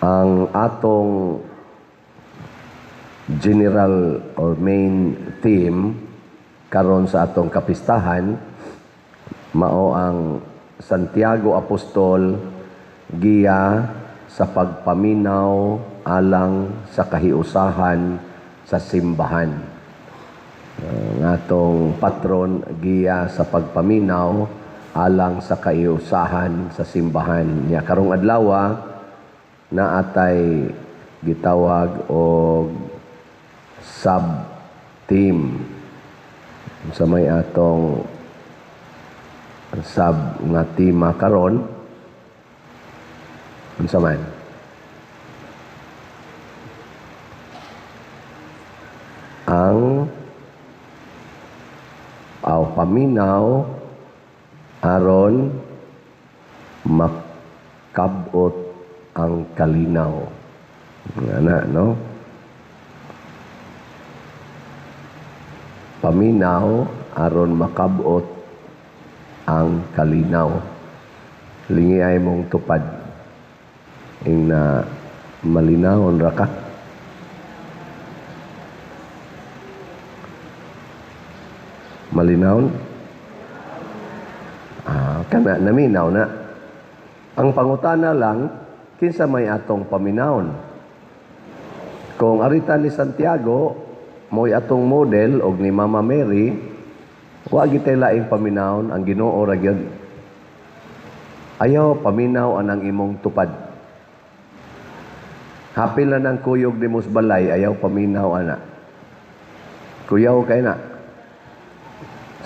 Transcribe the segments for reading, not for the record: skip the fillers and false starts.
Ang atong general or main theme karon sa atong kapistahan mao ang Santiago Apostol, giya sa pagpaminaw alang sa kahiusahan sa simbahan. Ang atong patron, giya sa pagpaminaw alang sa kahiusahan sa simbahan. Nya karong adlaw naatay gitawag og sub theme. Sa may atong sub nga tema karon, unsa man? Ang aw paminaw aron makabot ang kalinaw. Nga na, no? Paminaw aron makabot ang kalinaw. Lingi ay mong tupad. Ing na malinawon ra ka. Malinawon? Kana naminaw na. Ang pangutana lang, kinsa may atong paminawon? Kung arita ni Santiago, mo'y atong model og ni Mama Mary, wa gitay laing paminawon, ang Ginoo ra gyud. Ayaw paminaw anang imong tupad. Hapil na ng kuyog ni mos balay, ayaw paminaw ana. Kuyaw kay na.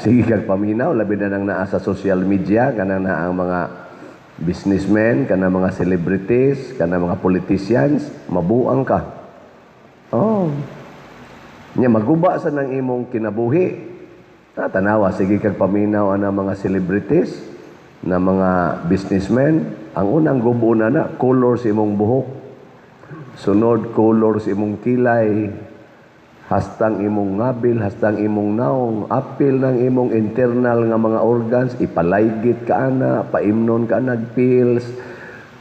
Sige kag paminaw, labi na nang naa sa social media, kanang naa ang mga businessmen, kanang mga celebrities, kanang mga politicians, mabuang ka. Oh. Nya maguba sa nang imong kinabuhi. Tanawa, sige kag paminaw ana mga celebrities, na mga businessmen, ang unang gubo na na, color sa imong buhok. Sunod, color sa imong kilay. Hastang imong ngabil, hastang imong naong, apil ng imong internal nga mga organs, ipalaygit ka ana, paimnon ka ana, pills,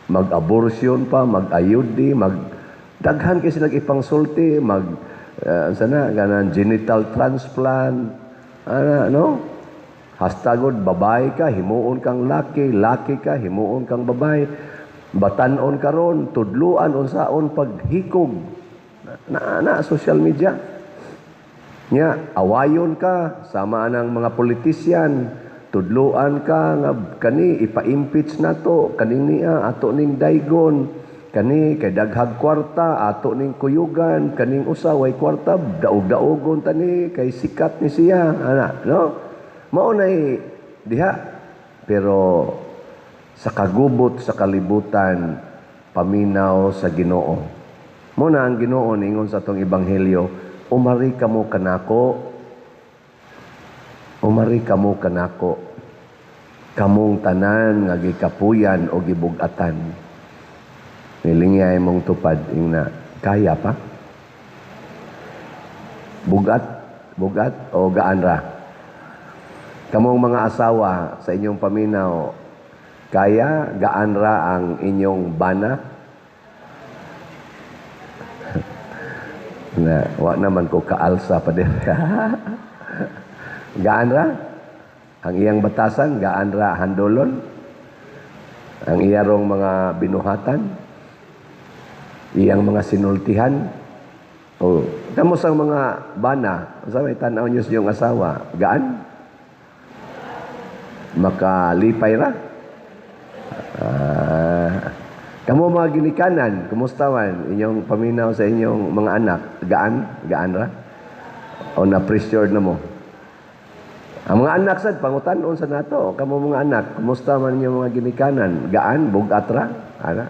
mag-abortion pa, mag-ayudi, mag daghan kay sila ipangsulti, mag sana ganan genital transplant, ana, no? Hastagod babae ka, himuon kang laki, laki ka, himuon kang babae. Batan-on karon, tudluan unsaon paghikog. Na, na social media. Nya, awayon ka sama anang mga politician, tudluan ka nga kani ipa-impeach nato, kaning niya ato ning daygon, kani kay daghag kwarta ato ning kuyugan, kaning usa way kwarta daog-daogon tani kay sikat ni siya, ana, no? Mao nay diha, pero sa kagubot sa kalibutan paminaw sa Ginoo. Mo na ang Ginoo ningon sa atong ebanghelyo, umari kamo kanako, umari kamo kanako, kamong tanan nga gikapuyan o gibugatan. Nilingay mong tupad ingna, kaya pa? Bugat, bugat o gaan ra? Kamong mga asawa sa inyong paminaw, kaya gaan ra ang inyong bana? Na, wa naman ko kaalsa pa din. Gaan ra? Ang iyang batasan, gaan ra handolon? Ang iyarong mga binuhatan? Iyang mga sinultihan? O, kamo sa mga bana, sa may tanaw niyo sa iyong asawa, gaan? Makalipay ra? Kamo mga ginikanan, kumusta man inyong paminaw sa inyong mga anak? Gaan? Gaan ra? O na-pressured na mo? Ang mga anak sad, pangutan-on sa nato. Kamo mga anak, kumusta man inyong mga ginikanan? Gaan? Bugat ra? Ana?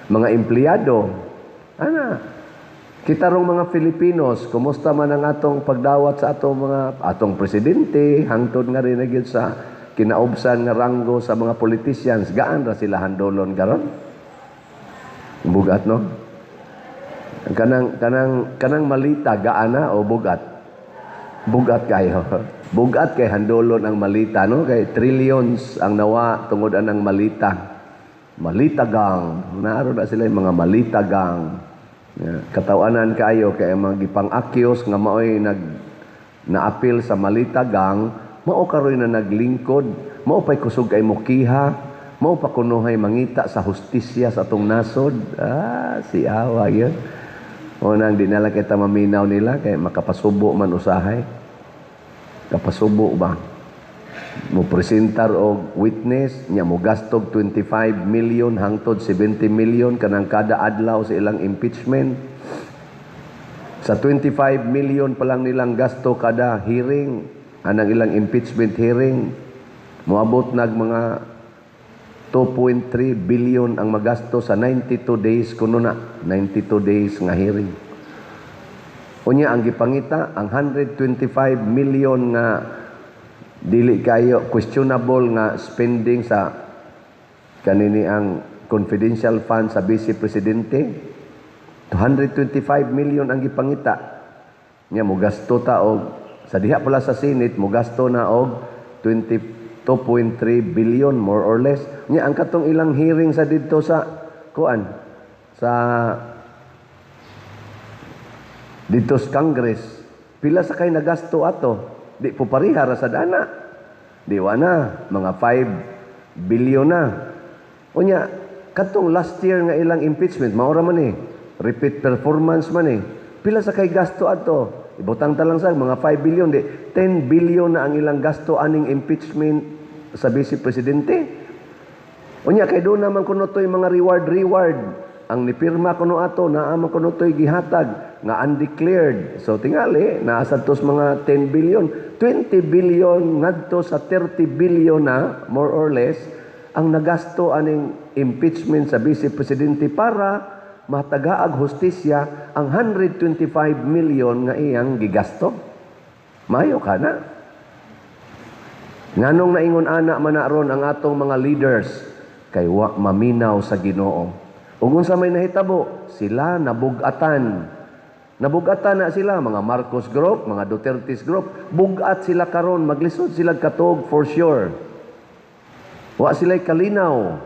Mga empleyado? Ana? Kita rong mga Filipinos, kumusta man ang atong pagdawat sa atong mga atong presidente, hangtod nga rin na gyud sa kinaubsan nga ranggo sa mga politicians, gaan ra sila handolon karon? Bugat, no? Kanang malita, gaan na o bugat? Bugat kayo. Bugat kay handolon ang malita, no? Kay trillions ang nawa tungod anang malita. Malita Gang. Naaro na sila yung mga Malita Gang. Yeah. Katawanan kayo kay ang mga gipang-accuse nga maoy nag naapil sa Malita Gang, mao karoy na naglingkod, mao pay kusog ay mukiha, mao pa kunuhay mangita sa hustisya sa atong nasod. Ah, si awa yun. O nang di na lang kita maminaw nila kay makapasubo man usahay. Kapasubo ba? Mo presentar og witness nya, mo gastog 25 million hangtod 70 million kanang kada adlaw sa ilang impeachment. Sa 25 million pa lang nilang gasto kada hearing, anang ilang impeachment hearing, moabot nag mga 2.3 billion ang magasto sa 92 days kuno na, 92 days nga hearing. Unya ang gipangita ang 125 million nga dili kayo questionable nga spending sa kanini ang confidential fund sa vice presidente. 225 million ang gipangita nya, mo gasto ta og sa diha pala sa Senate, mo gasto na og 22.3 billion more or less. Nya ang katong ilang hearing sa didto sa kuan sa didto sa Congress, pila sa kay nagasto ato? Di po pareha ra sad ana, di wa na mga 5 billion na. Unya katong last year nga ilang impeachment, mao ra man eh, repeat performance man eh, pila sa kay gasto ato? Ibutang ta lang sa mga 5 billion, di 10 billion na ang ilang gasto aning impeachment sa vice presidente. Unya kay doon naman kuno to'y mga reward reward ang nipirma kuno ato, naa man kuno to'y gihatag nga undeclared. So tingali naa sad tos mga 10 billion, 20 billion ngadto sa 30 billion na more or less ang nagasto aning impeachment sa vice presidente para matagaag hustisya ang 125 million nga iyang gigasto. Mayo ka na. Nganong naingon ana man na ron ang atong mga leaders? Kay wa maminaw sa Ginoo. Ug unsa may nahitabo? Sila nabugatan. Nabugatan na sila, mga Marcos Group, mga Duterte's Group. Bugat sila karon, maglisod sila katog for sure. Wa sila'y kalinaw.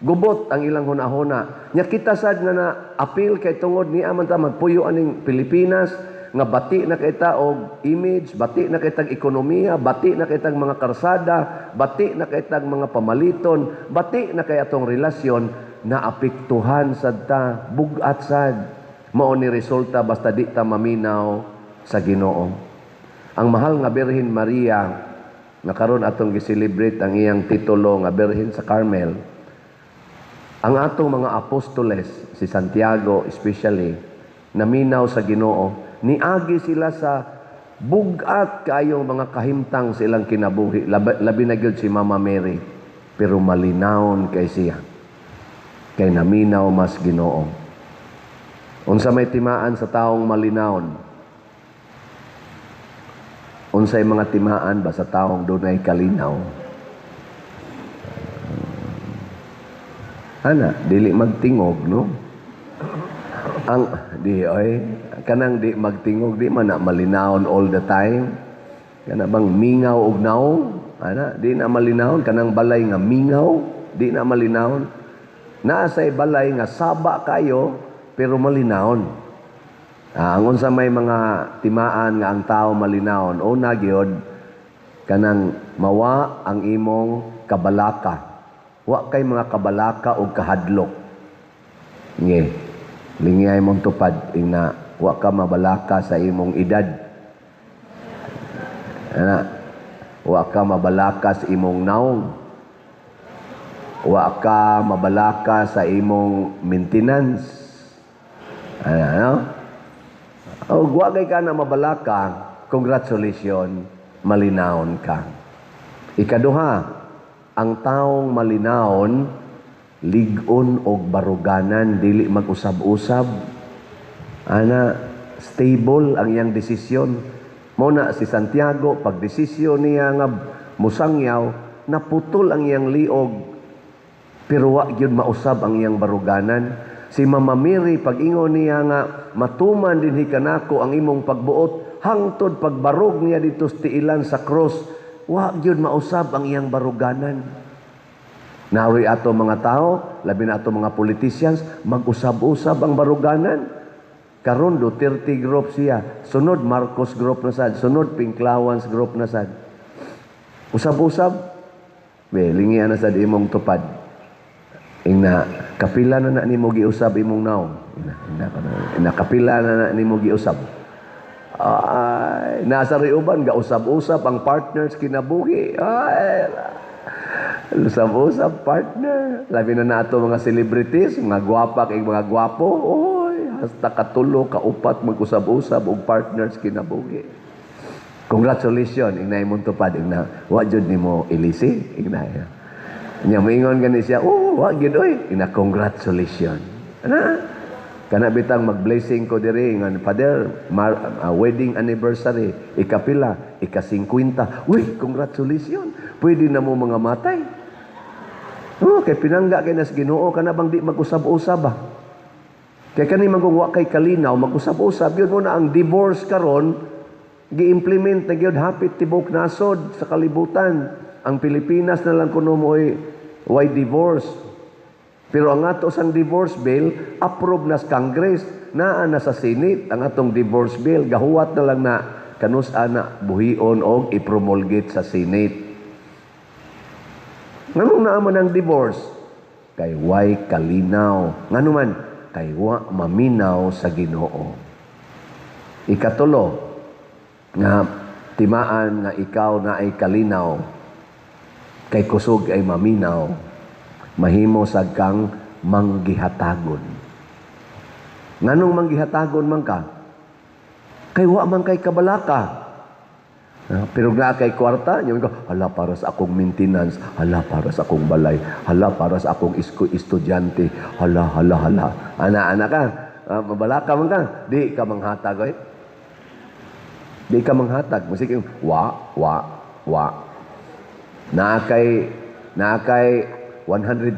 Gubot ang ilang hunahuna. Nya kita sad nga na appeal kay tungod niya man ta magpuyo aning Pilipinas nga bati na kay ta og image, bati na kay tag ekonomiya, bati na kay tag mga karsada, bati na kay tag mga pamaliton, bati na kay atong relasyon na apektuhan sad ta, bugat sad. Mao ni resulta basta di ta maminaw sa Ginoo. Ang mahal nga Birhen Maria nga karon atong gi-celebrate ang iyang titulo nga Birhen sa Carmel. Ang atong mga apostoles, si Santiago especially, naminaw sa Ginoo, niagi sila sa bugat kayong mga kahimtang sa ilang kinabuhi, labi na gyud si Mama Mary, pero malinawon kay siya. Kay naminaw mas Ginoo. Unsa may timaan sa taong malinawon? Unsay mga timaan ba sa taong dunay kalinaw? Ana, dili magtingog, no? Ang di oy, kanang di magtingog, di man na malinawon all the time. Kana bang mingaw og naong? Ana, di na malinawon kanang balay nga mingaw, di na malinawon. Naa say balay nga saba kayo pero malinawon. Ang unsa may mga timaan nga ang tao malinawon, una gyud kanang mawa ang imong kabalaka. Wa kay mga kabalaka og kahadlok. Nge, lingiyay mong tupad ingna wa ka mabalaka sa imong edad. Ana, wa ka mabalaka sa imong naong. Wa ka mabalaka sa imong maintenance. Ana, ano? O wa kay ka na mabalaka, congratulations, malinawon ka. Ikaduha, ang taong malinawon, lig-on og baruganan, dili mag-usab-usab. Ana, stable ang iyang desisyon. Mao na si Santiago, pag desisyon niya nga musangyaw, naputol ang iyang liog, pero wa gyud mausab ang iyang baruganan. Si Mama Mary, pag ingon niya nga matuman dinhi kanako ang imong pagbuot, hangtod pagbarog niya dito sa tiilan sa cross, wa gyud mausab ang iyang baruganan. Naroy ato mga tao, labi na ato mga politicians, mag-usab-usab ang baruganan. Karon Duterte group siya, sunod Marcos group na sad, sunod Pinklawans group na sad. Usab-usab, be, lingian na sad imong tupad. Ingna, kapila na na nimo giusab imong naong? Ina, ina, ina, kapila na na nimo giusab? Ay, nasa riuban, gausab-usab ang partners kinabuhi. Ay, usab-usab partner. Labi na nato mga celebrities, mga gwapa kay mga gwapo. Oy, hasta katulo, kaupat mag-usab-usab og partners kinabuhi. Congratulations, ingna imong tupad, ingna, wa jud nimo ilisi, ingna. Nya moingon gani siya, "Oh, wa gyud oy." Ingna, congratulations. Ana, kana bitang mag-blessing ko diri ngan Father, wedding anniversary, ikapila, ika-50. Uy, congratulations. Pwede na mo mga matay. Oh, kay pinangga kay nas Ginoo kana bang di mag-usab-usab ba? Kay kani man kung wa kay kalinaw, mag-usab-usab yun mo na ang divorce karon gi-implement na gyud hapit tibok nasod sa kalibutan. Ang Pilipinas na lang kuno mo'y why divorce. Pero ang ato sang divorce bill, approve na sa Congress, naa na sa Senate ang atong divorce bill, gahuwat na lang na kanus ana buhion og i-promulgate sa Senate. Nganong naa man ang divorce? Kay way kalinaw. Ngano man? Kay wa maminaw sa Ginoo. Ikatulo, nga timaan nga ikaw na ay kalinaw, kay kusog ay maminaw, mahimo sad kang manggihatagon. Nganong manggihatagon man ka? Kay wa man kay kabalaka. Ah, pero nga kay kwarta, nya ko, hala para sa akong maintenance, hala para sa akong balay, hala para sa akong estudyante, hala, hala, hala. Ana, ana ka, ah, mabalaka man ka, di ka manghatag, oy. Di ka manghatag. Musik wa, wa, wa. Naa kay 100,000.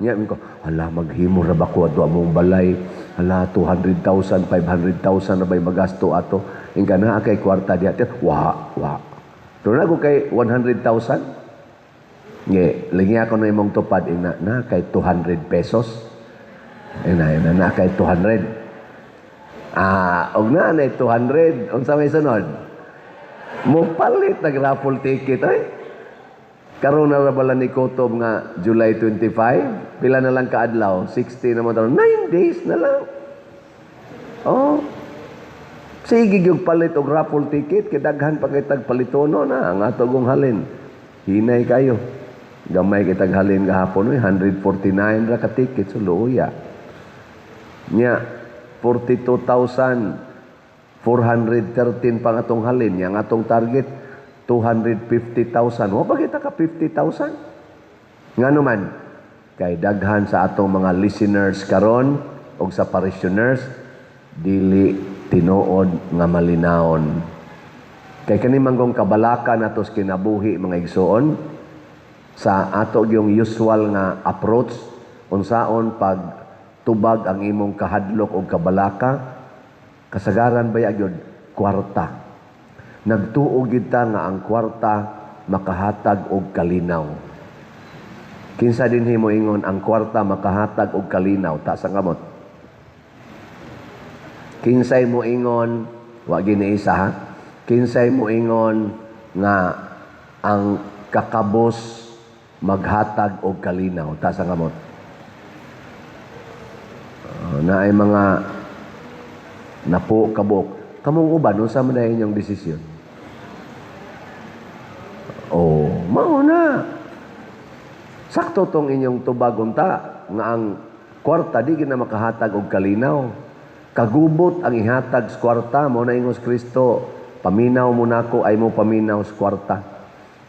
Nya ko, hala maghimo ra ba ko ato among balay? Hala 200,000, 500,000 na ba'y magasto ato? Ingka naa kay kwarta diha. Wa, wa. Pero na ko kay 100,000. Nge, lingi ako na imong tupad ina na kay 200 pesos. Ina, ina na kay 200. Ah, og na na 200, unsa may sunod? Mo palit nag raffle ticket ay. Karon na ra bala ni kutob nga July 25, pila na lang kaadlaw, 60 naman taon, 9 days na lang. Oh. Sige gyud palit og raffle ticket kay daghan pa kay tag palitono na ang ato gong halin. Hinay kayo. Gamay kay tag halin gahapon oy, 149 ra ka ticket, so luya. Nya 42,413 pang atong halin, nya ang atong target 250,000. Wa pa kita ka 50,000. Ngano man kay daghan sa atong mga listeners karon og sa parishioners dili tinuod nga malinawon. Kay kani manggong kabalaka nato sa kinabuhi, mga igsoon, sa ato yung usual nga approach unsaon pag tubag ang imong kahadlok og kabalaka, kasagaran ba gyud kwarta. Nagtuo gyud ta nga ang kwarta makahatag og kalinaw. Kinsa dinhi mo ingon ang kwarta makahatag og kalinaw? Taas ang kamot. Kinsay mo ingon, wa gini isa ha. Kinsay mo ingon nga ang kakabos maghatag og kalinaw? Taas ang kamot. Naay mga napo kabuk. Kamong uban, unsa man na inyong desisyon? Oh, mao na. Sakto tong inyong tubag unta nga ang kwarta di gina makahatag og kalinaw. Kagubot ang ihatag sa kwarta mo na ingos Kristo, paminaw mo nako ay mo paminaw sa kwarta.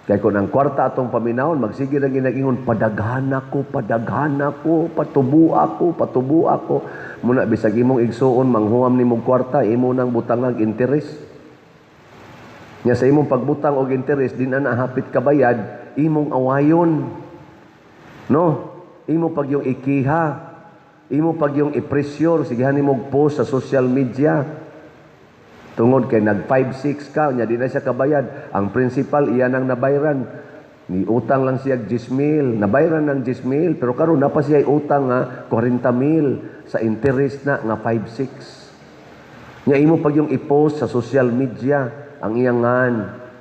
Kay kung ang kwarta atong paminawon, magsige na ginagingon, padaghan ako, padaghan ako, patubo ako, patubo ako. Muna bisag imong igsuon manghuam nimong kwarta, imo nang butangag interes. Nya sa imong pagbutang og interes, di na nahapit kabayad, imong awayon. No? Imo pag yung ikiha, imo pag yung i-pressure, sigihan nimo post sa social media. Tungod kay nag 5-6 ka, nya di na siya kabayad. Ang principal iyan ang nabayran. Ni utang lang siya 10 mil, nabayran ng 10 mil, pero karon na pa siya utang nga 40 mil sa interest na nga 5-6. Nya imo pag yung i-post sa social media ang iyangan,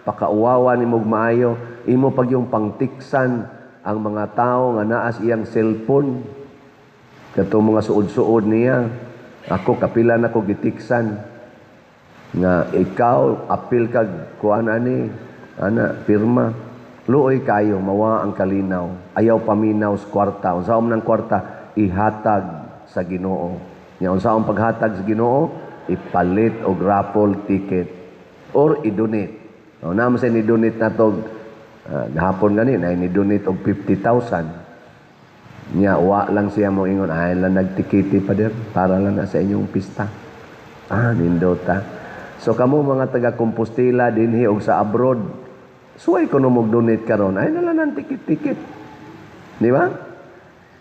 pakauwawa ni mog maayo, imo pag yung pangtiksan ang mga tao nga naas iyang cellphone. Kato mga suod-suod niya. Ako kapila na ko gitiksan nga ikaw apil kag kuan ani ana pirma. Luoy kayo, mawa ang kalinaw. Ayaw paminaw sa kwarta. Unsa man ang kwarta, ihatag sa Ginoo. Nya unsa ang paghatag sa Ginoo? Ipalit og raffle ticket or i-donate. O naman sa ni-donate na to gahapon gani na ni-donate og 50,000. Nya wa lang siya mo ingon ay lang nagtikiti pa dir para lang na sa inyong pista. Ah, nindota. So kamo mga taga Compostela dinhi og sa abroad, suway kuno mo donate karon ay nala nang tikit-tikit. Di ba?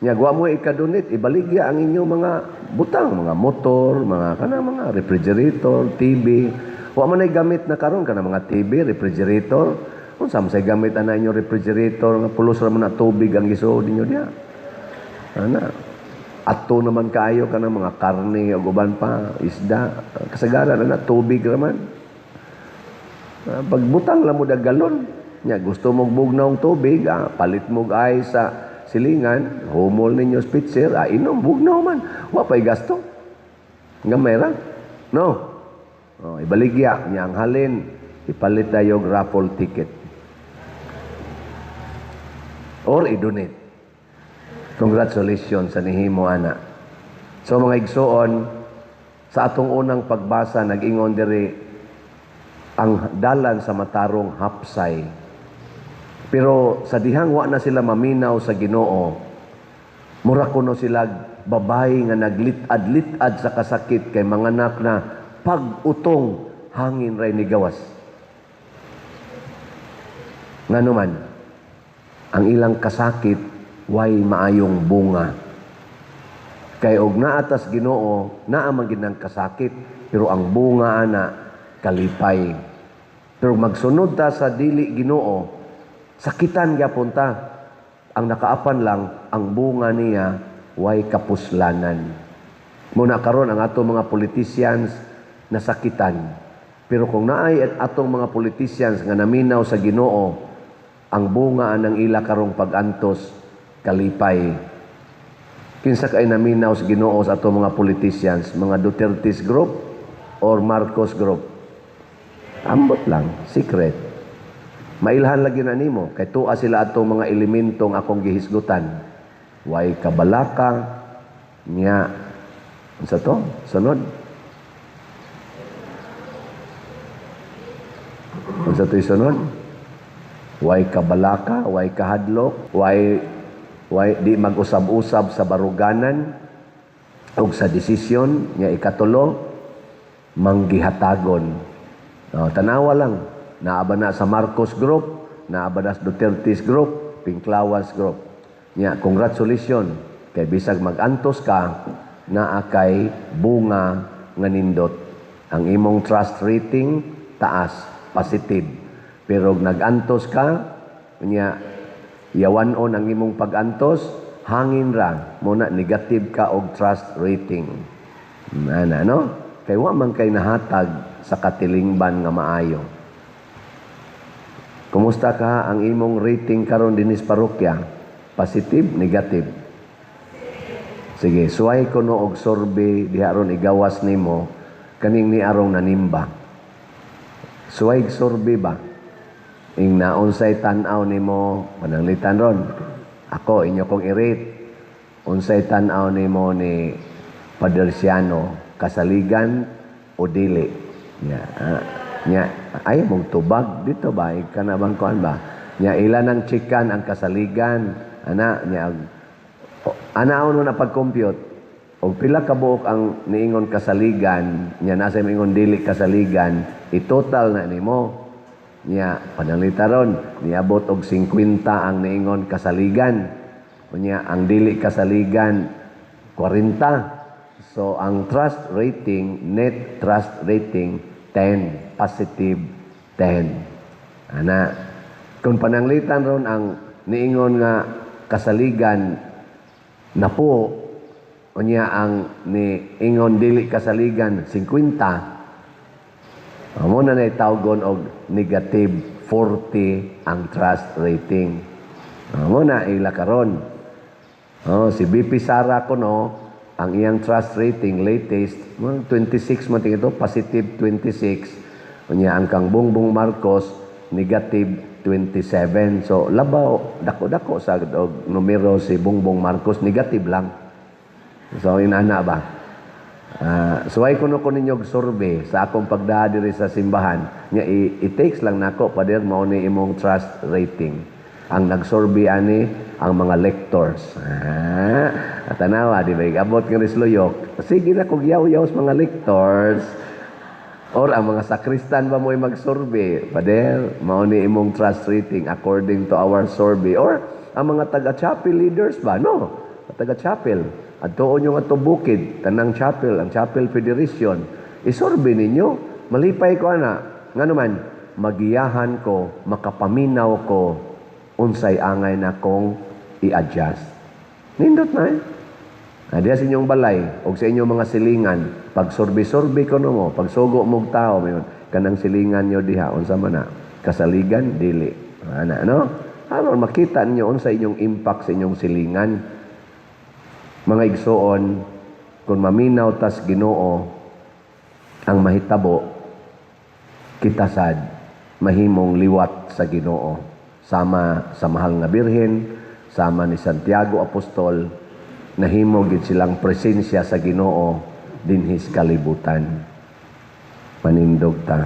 Nya wa mo ika-donate, ibaligya ang inyong mga butang, mga motor, mga kana mga refrigerator, TV. Wa man ay gamit na karon kana mga TV, refrigerator. Unsa man say gamit ana inyong refrigerator nga pulos ra man na tubig ang gisuod ninyo diha. Ana. Ato naman kaayo kana mga karne ug uban pa, isda, kasagaran ana tubig ra man. Pagbutang lang mo dag galon. Nya gusto mo bugnaw tubig, palit mo ice sa silingan, humol ninyo sa pitcher, inom bugnaw man. Wa pay gasto. Gamay ra. No. Oh, ibaligya nya ang halin, ipalit tayo raffle ticket. Or i-donate. Congratulations sa nihimo ana. So mga igsuon, sa atong unang pagbasa nag-ingon diri ang dalan sa matarong hapsay. Pero sa dihang wa na sila maminaw sa Ginoo, mura kuno sila babae nga naglit-ad-lit-ad sa kasakit kay manganak na, pag-utong hangin ray ni gawas. Ngano man, ang ilang kasakit way maayong bunga. Kay og naatas Ginoo, naa man gid ang kasakit, pero ang bunga ana kalipay. Pero magsunod ta sa dili Ginoo, sakitan gyapon ta. Ang nakaapan lang ang bunga niya way kapuslanan. Muna karon ang atong mga politicians nasakitan. Pero kung naay at atong mga politicians nga naminaw sa Ginoo, ang bunga anang ila karong pag-antos kalipay. Kinsa kay naminaw sa Ginoo sa atong mga politicians, mga Duterte's group or Marcos group? Ambot lang, secret. Mailhan lagi na nimo kay tuwa sila atong mga elementong akong gihisgutan. Way kabalaka nya unsa to? Sunod. Unsa to sunod? Way kabalaka, way kahadlok, way way di mag-usab-usab sa baruganan ug sa desisyon nya. Ikatulo, manggihatagon. Oh, tanawa lang. Naaba na sa Marcos Group, naaba na sa Duterte's Group, Pinklawas Group. Nya, congratulations. Kay bisag mag-antos ka, naa kay bunga nga nindot. Ang imong trust rating, taas, positive. Pero nag-antos ka, nya, yawan-on ang imong pag-antos, hangin ra, muna negative ka og trust rating. Ana, no? Kay wa man kay nahatag sa katilingban nga maayo. Kumusta ka ang imong rating karon dinis parokya? Positive, negative? Sige, suway ko no og survey diha ron igawas nimo kaning ni arong nanimba. Suway survey ba? Ing naunsay tan-aw nimo pananglitan ron. Ako inyo kong i-rate. Unsay tan-aw nimo ni Padre Siano, kasaligan o dili? Nya, nya ay mong tubag dito ba ika na bang kuan ba? Nya ilan ang chikan ang kasaligan ana nya ana ono na pag-compute og pila ka buok ang niingon kasaligan nya nasa ingon dili kasaligan, i-total na nimo. Nya pananglita ron niabot og 50 ang niingon kasaligan, unya ang dili kasaligan 40. So ang trust rating, net trust rating 10, positive 10. Ana. Kung pananglitan ron ang niingon nga kasaligan napo, unya ang niingon dili kasaligan 50, mao na tawgon og negative 40 ang trust rating. Mao na ila karon. Oh, si VP Sara kuno, ang iyang trust rating latest, mga 26 man tingin ito, positive 26. Unya ang kang Bongbong Marcos, negative 27. So labaw dako-dako sa og numero si Bongbong Marcos, negative lang. So inana ba? Suway kuno ko ninyo og survey sa akong pagdaa diri sa simbahan nya it takes lang nako, "Pader, mao ni imong trust rating." Ang nagsurvey ani ang mga lectors. Tanawa, di ba? Abot nga risluyok. Sige na kog yaw-yaw sa mga lectors. Or ang mga sakristan ba mo'y mag-survey? "Pader, mao ni imong trust rating according to our survey." Or ang mga taga-chapel leaders ba? No? Taga-chapel. Adtoon yung ato bukid, tanang chapel, ang Chapel Federation. I-survey ninyo. Malipay ko ana. Nga naman, magiyahan ko, makapaminaw ko, unsay angay na kong i-adjust. Nindot na eh. Diya sa inyong balay o sa inyong mga silingan, pag survey-survey ko no mo, pag sugo mong tao, mayon, kanang silingan nyo diha, unsa man na, kasaligan, dili. Ana, no? Aron makita ninyo unsa inyong impact sa inyong silingan. Mga igsuon, kung maminaw tas Ginoo ang mahitabo, kita sad mahimong liwat sa Ginoo. Sama sa mahal nga Birhen, sama ni Santiago Apostol, nahimo gid silang presensya sa Ginoo dinhis kalibutan. Manindog ta.